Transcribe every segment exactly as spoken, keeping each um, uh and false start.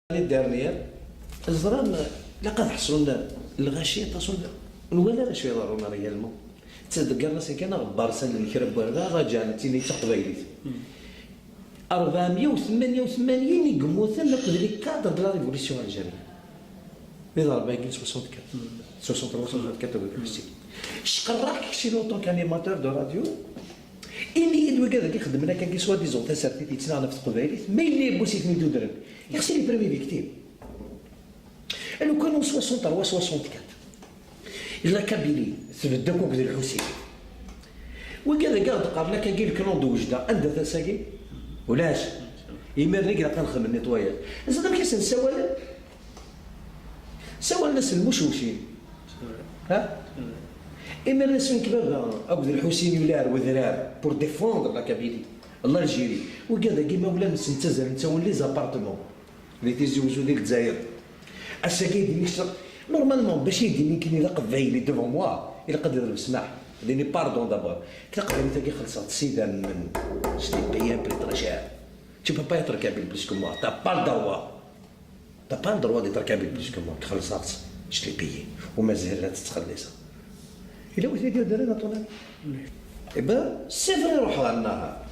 L'année dernière, ẓran, ilaq ad ḥṣun lɣaci aṭas ur nwala ara acu iḍerrun ar galma. Ttḍeggaren-asen kan aɣebbar s allen kra n warda, raǧan d tin i d taqbaylit. Ṛebɛemya u tmanya u tmanyin i yemmuten akked les cadres de la révolution algérienne. Di ḍerba-agi n soixante-quatre. Soixante-trois, soixante-quatre, ur d-ḥsiɣ. Cqerreɣ-k keččini en tant qu'animateur de radio. Ini-yi-d wigad-agi xeddmen akkagi soi-disant tasertit yettnaɣen ɣef teqbaylit, ma yella yiwwas i ten-id-udren. Ixsi les premières victimes. Lukan en soixante-trois, soixante-quatre, la Kabylie tbedd akk akked Lḥusin. Wigad-agi aɣ-d-qqaren akkagi le clan de Oujda, anda-t ass-agi? Ulac. Imiren i ilaq ad nexdem nettoyage. Ẓriɣ amek i sen-ssawalen? Ssawalen-as lmucewcin. Ha? Imiren ass-nni baba akked Lḥusin yuli ar wedrar pour défendre la Kabylie, l'Algérie. Wigad-agi imawlan-nsen ttazalen ttawin les appartements di Tizi Wezzu di Lezzayer. Ass-agi i d-nniseɣ, normalement, bac i d-ini kini d aqbayli devant moi, ilaq ad iḍleb ssmaḥ. Ad ini pardon d'abord. Taqbaylit-agi xellṣeɣ-tt s idammen, je l'ai payé un prix très cher. Tu peux pas être kabyle plus que moi. T'as pas le droit. T'as pas le droit d'être kabyle plus que moi. Xellṣeɣ-tt, je l'ai payé. U mazal la tt-ttxelliṣeɣ. Yella wi t-id-yuddren, à ton avis? Eh ben, c'est vrai, ruḥeɣ ɣer Nahar.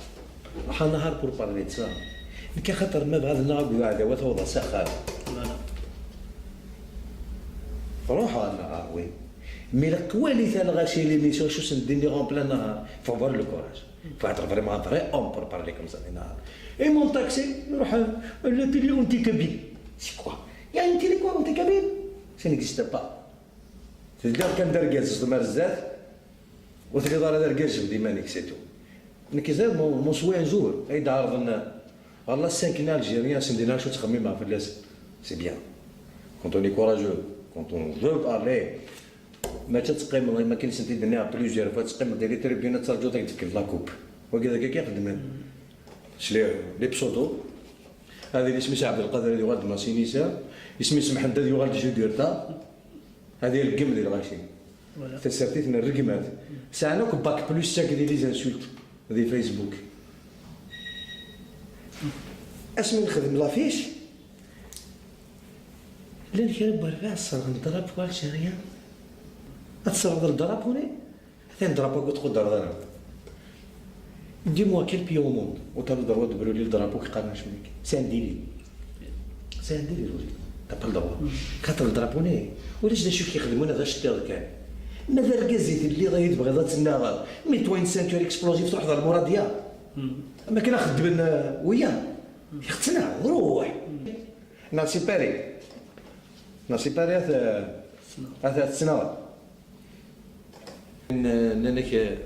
Ruḥeɣ Nahar pour parler de ça. Nekk axaṭer ma bɛaden-aɣ akked uɛdaw, ad tawḍeḍ s axxam. Voilà. Ruḥeɣ ɣer Nahar, oui. Mais la qualité n lɣaci, l'émission, acu sen-d-nniɣ en plein Nahar, faut avoir le courage. Faut être vraiment un vrai homme pour parler comme ça, di Nahar. Et mon taxi, iruḥ, euh, la télé anti-kabyle. C'est quoi? Il y a une télé quoi, anti-kabyle? Ça n'existe pas. Teddiḍ kan d argaz, ẓdem ar zdat, ur telliḍ ara d argaz, jbed iman-ik, c'est tout. Nekk d mon, mon souhait un jour, ay d-ɛerḍen ɣer la cinq n Algérie, asen-d-iniɣ acu ttxemmimeɣ fell-asen. C'est bien. Quand on est courageux, quand on veut parler, mačči ad teqqimeḍ, am akken i sen-t-id-nniɣ plusieurs fois, teqqimeḍ di les tribunes, ad terǧuḍ ad k-d-fken la coupe. Wagi d akka i xeddmen. Sliɣ, les pseudos. Ad yili isem-is Ɛebdelqader, ad yuɣal d Masinisa. Isem-is Mḥend, ad yuɣal d Jugurta. Ad ireggem di lɣaci. Voilà. Tasertit n rregmat. Sɛan akk bac plus cinq di les insultes di Facebook. Asmi nexdem l'affiche, llan kra n warbaɛ sserɣen drapeau algérien. Ad tesserɣeḍ drapeau-nni? Atan drapeau-agi ur tquddreḍ ara. Dis-moi quel pays au monde où t'as le droit de brûler le drapeau qui qqaren acemma-agi? C'est un délit. C'est un délit, oui. T'as pas le droit. Xaṭer drapeau-nni, ulac d acu k-ixedmen, ad aceṭṭiḍ kan. Ma d argaz i telliḍ, ay tebɣiḍ ad tennaɣeḍ, mets-toi une ceinture explosive, truḥeḍ ɣer Muradiya. Am akken a xeddmen, euh, wiyaḍ. Ixetten-aɣ, ruḥ. Neɣ si Paris. Neɣ si Paris, at, at, at, ttnaɣeḍ. N-, nnan-ak, eh,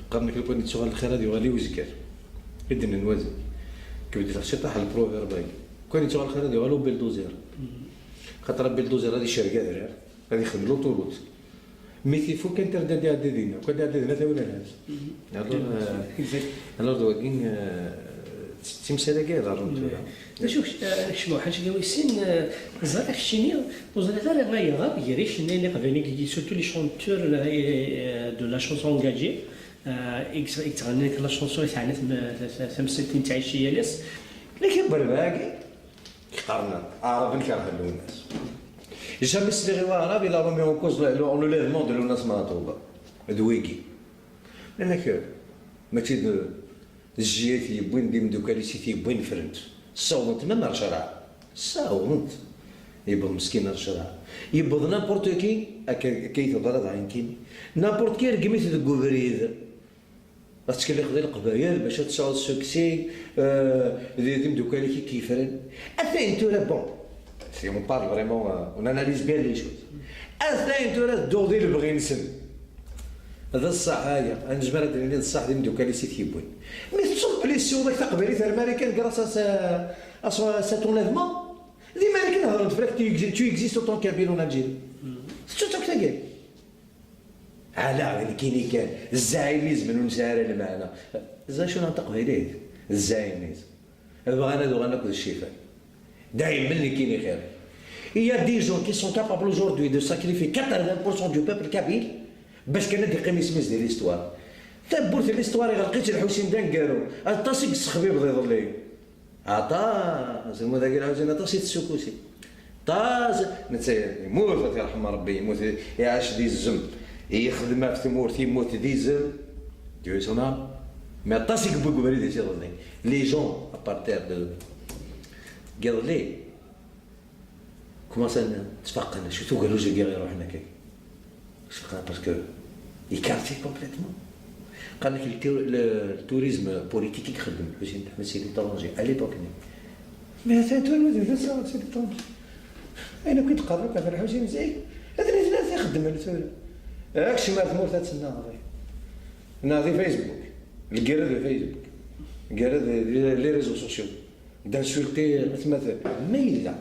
qqaren-ak lukan yettuɣal lxir ad yuɣal i uzger. I d-nnan wazal. Kbed-iteɣ ciṭaḥ le proverbe-agi. Lukan yettuɣal lxir ad yuɣal ubilduzer. Xaṭer abilduzer ad icerreg adrar, ad ixdem l'autoroute. Mi t-ifuk, internet ad iɛeddi dinna. Lukan ad iɛeddi dinna, tawin ahat. Alors, euh, alors, d wagi, euh, d timsal-agi ay iḍerrun tura. D acu, eh, kecmeɣ ḥaca wis sin, eh, ẓriɣ keččini ur ẓriɣ ara ma yeɣab gar icennayen iqbayliyen, surtout les chanteurs, eh, de la chanson engagée, eh, i yett-, i yettɣennin la chanson i teɛna tem-, ta-, ta-, tamsalt i nettɛici yal ass. Lak iberba-agi, qqaren aɛraben kerhen Lwennas. Jamais sliɣ i waɛrab il a remis en cause le, le, l'enlèvement de Lwennas Meɛtub. D wigi. Nnan-ak, mačči d, d jjiya i t-yewwin, d imeddukal-is i t-yewwin, ffren-t. Ssawḍen-t même ar ccreɛ. Ssawḍen-t. Yewweḍ meskin ar ccreɛ. Yewweḍ n'importe qui, akka, akka i teḍra d ɛin kini. N'importe qui, ireggem-it deg ubrid. Ad tettkellixeḍ i Leqbayel bac ad tesɛuḍ succès, euh, d, d imeddukal-ik i k-yeffren. Atan tura, bon, si on parle vraiment, euh, on analyse bien les choses. Atan tura dduɣ di lebɣi-nsen. D ṣṣeḥ aya, ad nezmer ad d-nini d ṣṣeḥ d imeddukal-is i t-yewwin. Mi tettuḍ belli ssiweḍ-ak taqbaylit ar Marikan grâce à ce, à ce, à cet enlèvement, di Marikan hedren-d fell-ak, tu exi-, tu existes autant kabyle en Algérie. Tettuḍ akk tagi. Ala, d nekkini kan, zzaɛimizm ur nesɛi ara lmeɛna. Ẓer acu neɣ taqbaylit? Zzaɛimizm. Bɣan ad uɣalen akked ccifan. Daymen nekkini xir. Il y a des gens qui sont capables aujourd'hui de sacrifier quatre-vingts pour cent du peuple kabyle bac kan ad d-iqqim isem-is di l'histoire. Tawwurt n l'histoire iɣleq-itt Lḥusin d aneggaru. Aṭas i yessexbibeḍ iḍelli. Aṭas, lmut-agi lɛuzin aṭas i tessukusi. Aṭas, netta yemmut, ad t-yerḥem Rebbi, yemmut, iɛac di zzem, yexdem ɣef tmurt, yemmut di zzem. Dieu son âme. Mais aṭas i yewwi deg ubrid i s-iḍelli. Les gens, à partir de, deg iḍelli, commencent ad ttfaqen, acu tugar ujagi iruḥen akka. Parce que écarté complètement. Qqaren-ak le, le, le tourisme politique i ixeddem Ḥusin Ḥmed, c'est l'étranger, à l'époque-nni. Mais atan tura d netta, c'est l'étranger. Ayen akk i d-qqaren akk ɣef Lḥusin zik, ad nitni ad t-ixeddmen tura. Akcem ar tmurt ad tennaɣ. Neɣ di Facebook. Lgirra de Facebook. Lgirra de, de, les réseaux sociaux. D'insulter atmaten. Ma yella,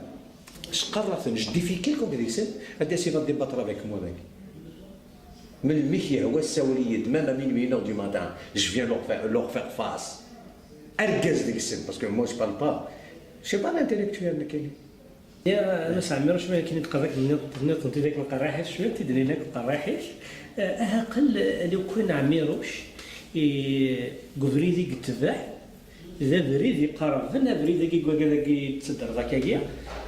cqarraten, je défie quiconque deg-sen, ad d-yas, il va débattre avec moi dagi. Melmi k-yehwa, ssawel-iyi-d, même à minuit, une heure du matin, je viens leur faire, leur faire face. Argaz deg-sen, parce que moi je parle pas, je suis pas un intellectuel, nekkini. Ya, a Mass Ɛmiruc, ma akken i d-qqareɣ, tenniḍ-, tenniḍ-tent-id akken qerriḥit, cwiṭ i d-nnin akk qerriḥit. Eh, aha qel, eh, lukan Ɛmiruc, i, deg ubrid i yetbeɛ, d abrid iqerben, abrid-agi deg wagad-agi d-teddreḍ akkagi.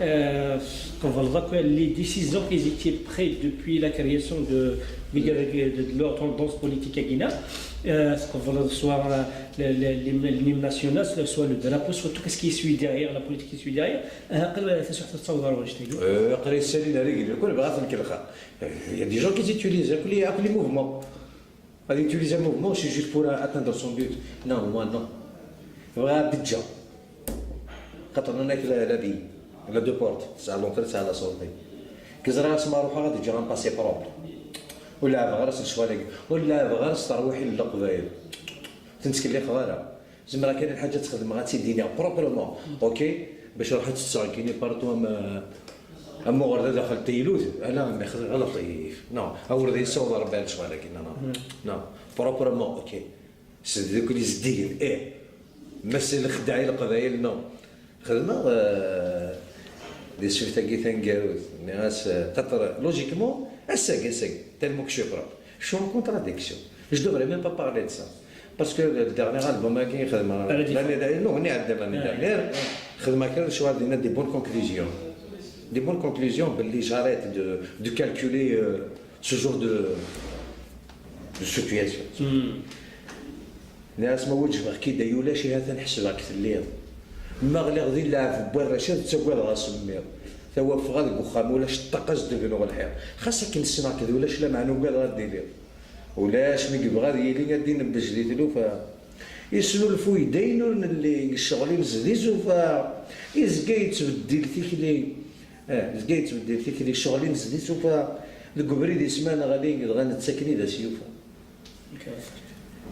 Eh, tqebleḍ akk les décisions qui étaient prises depuis la création de, de, de, de leur tendance politique-agi-na. Eh, tqebleḍ soit, eh, le, le, l'hymne, l'hymne national, soit le drapeau, soit tout ce qui suit derrière, la politique qui suit derrière. Aha, qel, eh, tasuḥt ad taweḍ ar wanect-agi. Eh, aql-i ssalin ar igenni, kul bɣa ad ten-kellxeɣ. Eh, il y a des gens qui utilisent, akk les, akk les mouvements. Ad utiliser un mouvement, c'est juste pour atteindre son but. Non, moi, non. Bɣiɣ ad d-ǧǧeɣ. Xaṭer nnan-ak la, la vie, la deux portes, tesɛa l'entrée, tesɛa la sortie. Ki ẓriɣ asma ruḥeɣ ad ǧǧeɣ un passé propre. Ur leɛbeɣ ara s lecɣal-agi. Ur leɛbeɣ ara s terwiḥin n Leqbayel. Ur ten-ttkellixeɣ ara. Zemreɣ kan lḥaǧa ad tt-xedmeɣ, ad tt-id-iniɣ proprement. Ok? Bac ruḥ ad tt-tesseɣ kini partout am, am uɣerda daxel taylut. Ala, mais xedmeɣ ɣelṭ. Non, awrad yessaweḍ Rebbi ar lecɣal-agi. Non, non. Non. Proprement, ok. S tdukli zeddigen, ih. Mass lexdeɛ i Leqbayel, non. Xedmeɣ, euh, di swift-agi taneggarut, nniɣ-as, euh, xaṭer, logiquement, ass-agi, ass-agi, tellement que je suis propre, je suis en contradiction. Je devrais même pas parler de ça. Parce que le dernier album-agi i xedmeɣ l'année dernière, non, i iɛeddan l'année dernière, xedmeɣ kra n lecɣal dinna, des bonnes conclusions. Des bonnes conclusions, belli j'arrête de, de calculer, euh, ce genre de, de situation. Nniɣ-as, ma ur ǧebɣeɣ-k-id ay ulac, ihi atan ḥesbeɣ-k telliḍ. Ma ɣliɣ di lɛeb n warrac, ad ttagadeɣ asemmiḍ. Tawa ffɣeɣ deg uxxam, ulac ṭṭaq, ad s-d-bnuɣ lḥiḍ. Xas akken ssneɣ-k d ulac, lameɛna ugadeɣ ad d-tiliḍ. Ulac mi yebɣa ad yili, ad d-inebbej di tlufa. Yesnulfuy-d ayen ur nelli, ccɣel-ines di tsufa. Yezga yettbeddil tikli. Eh, yezga yettbeddil tikli, ccɣel-ines di tsufa. Deg ubrid-is ma neɣli, dɣa netta akken i d as-yufa.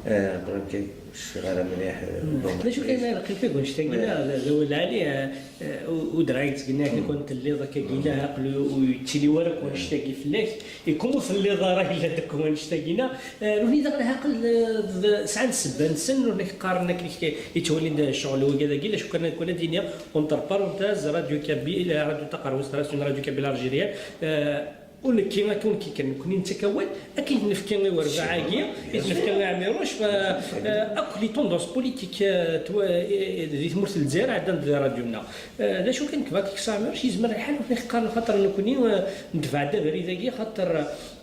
Eh, bɣiɣ kan, ur cfiɣ ara mliḥ, eh, bon. D acu kan, ma yeqqim kan wanect-agi, neɣ d, d awal lɛali, eh, eh, u-, ur d-rɛayet tgenna akken kan telliḍ akka gina, aql-i ur yettili wara akk wanect-agi fell-ak, i kum ur telliḍ ara illa d akk wanect-agi-na. Eh, nutni daɣen ɛaqel, eh, d, sɛan ssebba-nsen, nutni qqaren akken k-, yettwalin d ccɣel wagad-agi, la cukkan kan ad iniɣ, entre parenthèses, Radio Kabyle, Radio Taqerwest, Radio Kabyle Algérien, eh, U nekki, akka ur nekki kan, nekkni nettak awal, akken i t-nefka i werbaɛ-agi, i t-nefka i Ɛmiruc, fa, eh, akk les tendances politiques, eh, twa-, eh, di tmurt n Lezzayer ɛeddan-d di rradyu-nneɣ. Eh, d acu kan, kva kiksa Ɛmiruc, yezmer lḥal ur t-qqaren, xaṭer nekkni, eh, netbeɛ-d abrid-agi, xaṭer,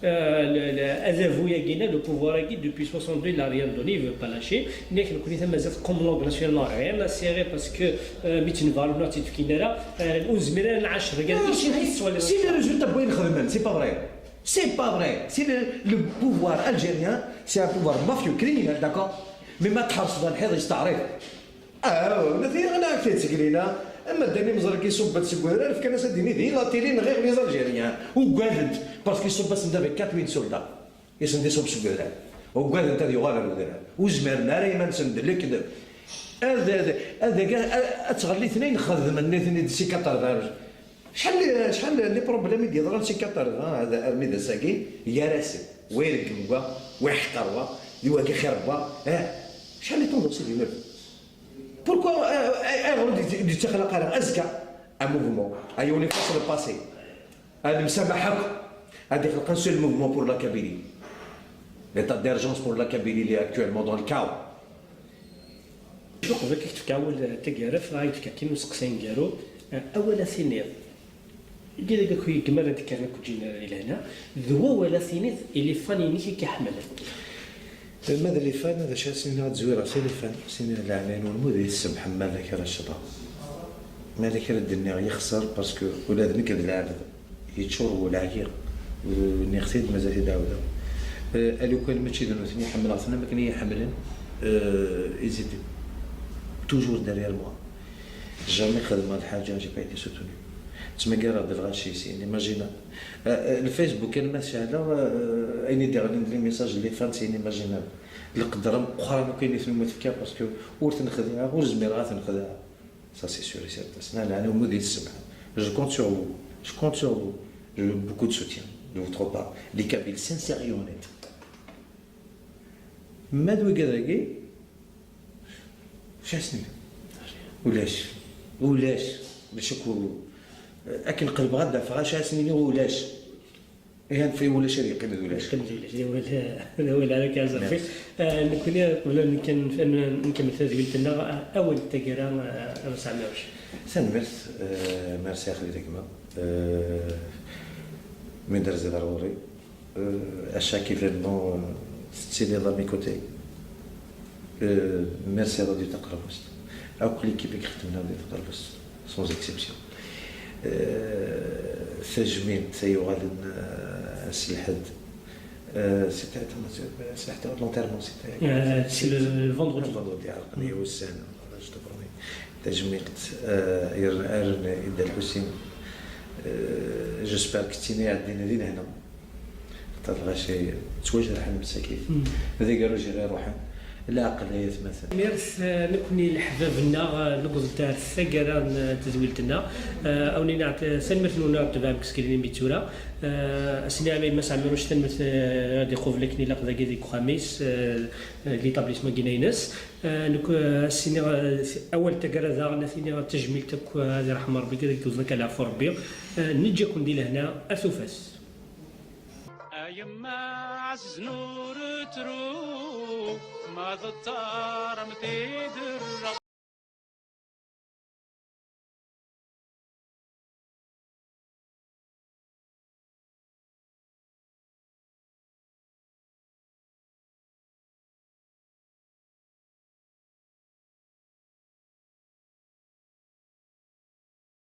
eh, le, le, adabu-agi-na, le pouvoir-agi, depuis soixante-deux, il a rien donné, il veut pas lâcher. Nek nekkni tamaziɣt comme langue nationale, rien à cirer parce que, euh, mi tt-nebɣa nekkni ur ɣ-tt-id-fkin ara, euh, ur nezmir ara ad nɛac deg-, c'est les résultats n wayen xedmen, c'est pas vrai. C'est pas vrai. C'est le, le pouvoir algérien, c'est un pouvoir mafieux, criminel, d'accord? Mais ma tḥerseḍ lḥiḍ yesteɛrif. Ah, nati ɣna akta tseglina, ama Dani Meẓreg iṣubb-d seg udrar, fkan-as ad d-ini di la télé nɣiɣ les Algériens. Ugadent, parce que iṣubb-asen-d avec quatre-vingts soldats. Isem d isem seg udrar. Ugadent ad yuɣal ar udrar. Ur zmiren ara iman-nsen d lekdeb. Ad, ad, ad, ad, ad ttɣelliten ayen xedmen nitni d si quatre-vingts. Acḥal, acḥal n les problèmes i d-yeḍran si quatre-vingts, ad, armi d ass-agi, gar-asen. Wa ireggem wa, wa iḥqer wa, d wagi xir n wa. Eh, acḥal n les tendances i d-yuɣal. Pourquoi, eh, eh, ayɣer ur d-, d-yettaxlaq ara azekka un mouvement, ay on efface le passé? Ad nemsamaḥ akk, ad ixleq un seul mouvement pour la Kabylie. L'état d'urgence pour la Kabylie, il est actuellement dans le chaos. Uqbel ad k-tefk awal, eh, taggara, ad k-tefk kan useqsi aneggaru, eh, awal ad tiniḍ. Igi deg akk yegma ara d-kkren akk ǧin i lehna, d wawal ad tiniḍ i lifan-inek i k-iḥemmlen. Ma d lifan, d acu ara s-iniɣ, ad zwireɣ si lifan, s-iniɣ leɛnaya-nwen, ma ur yi-tsemḥem, ma d kra ccḍeɣ. Ma d kra d-nniɣ yexṣer, parce que ula d nekk d lɛebd. Yeččur wul, ɛyiɣ. Nniɣ-t-id, mazal-t-id ɛawdeɣ. Euh, alukan mačči d nutni, ḥemmleɣ-ten am akken i yi-ḥemmlen, euh, ils étaient toujours derrière moi. Jamais xedmeɣ lḥaǧa, j'ai pas été soutenu. Ttmagareɣ-d lɣaci, c'est inimaginable. Euh, euh, le Facebook, alamma t-ceɛleɣ, euh, ayen i d-iɣlin d les messages n les fans, c'est inimaginable. Lqedr ameqqran akk ayen i ten-umi tefka, parce que ur ten-xdiɛeɣ, ur zmireɣ ad ten-xdiɛeɣ. Ça, c'est sûr et certain. Sna lɛana umud i tsemḥem. Je compte sur vous. Je compte sur vous. Je veux beaucoup de soutien de votre part. Les Kabyles sincères et honnêtes. Ma d wigad-agi, acu ara s-nini? Ulac. Ulac. Bac akk, akken qelbeɣ ad d-afeɣ, acu ara s-nini? Ulac. Ihi, anef i wulac ad yeqqim d ulac. Yeqqim d ulac, d awal, d awal ara k-ɛzerfi. Merci. Eh, nekkni, qbel ad nekk-, ad nkemmel tadwilt-nneɣ, eh, awal n taggara, eh, a Mass Ɛmiruc. Tanemmirt, eh, merci a xli d gma. Eh, mi d-terziḍ ar ɣur-i, eh, à chaque événement, eh, tettiliḍ à mes côtés. Euh, merci Radio Taqerbuzt. Akk l'équipe i ixedmen Radio Taqerbuzt, sans exception. Euh, tajmilt ay yuɣalen, euh, ass lḥedd. Euh, c'était, ass lḥedd, l'enterrement, c'était, euh, c'est le, le vendredi. Le vendredi, ɛerqen-iyi wussan, je te promets. Tajmilt, euh, i Dda Lḥusin. Euh, j'espère que d tin iɛeddin di lehna. Xaṭer lɣaci ttwajreḥen msakit. Mm. D agerruj i ɣ-iruḥen. Leɛqel ay atmaten. Mirs, eh, nekkni leḥbab-nneɣ, eh, newweḍ-d ar taggara n, eh, tedwilt-nneɣ. Eh, a wen-iniɣ, eh, tanemmirt-nwen ɣef tebɛem deg sgelin imi d tura. Eh, a s-iniɣ i Mass Ɛmiruc tanemmirt, eh, ad iqubel akken ilaq dagi deg uxxam-is, eh, eh, l'établissement Gina-ines. Eh, nekk, eh, a s-iniɣ, eh, awal n taggara daɣen, a t-iniɣ tajmilt akk, eh, ad iṛḥem Ṛebbi, ad k-iwweḍ akk leɛfu Ṛebbi. Eh, neǧǧa-ken di lehna, ar tufat. A yemma ɛezzen ur tru, ma d ṭṭarem tiderra.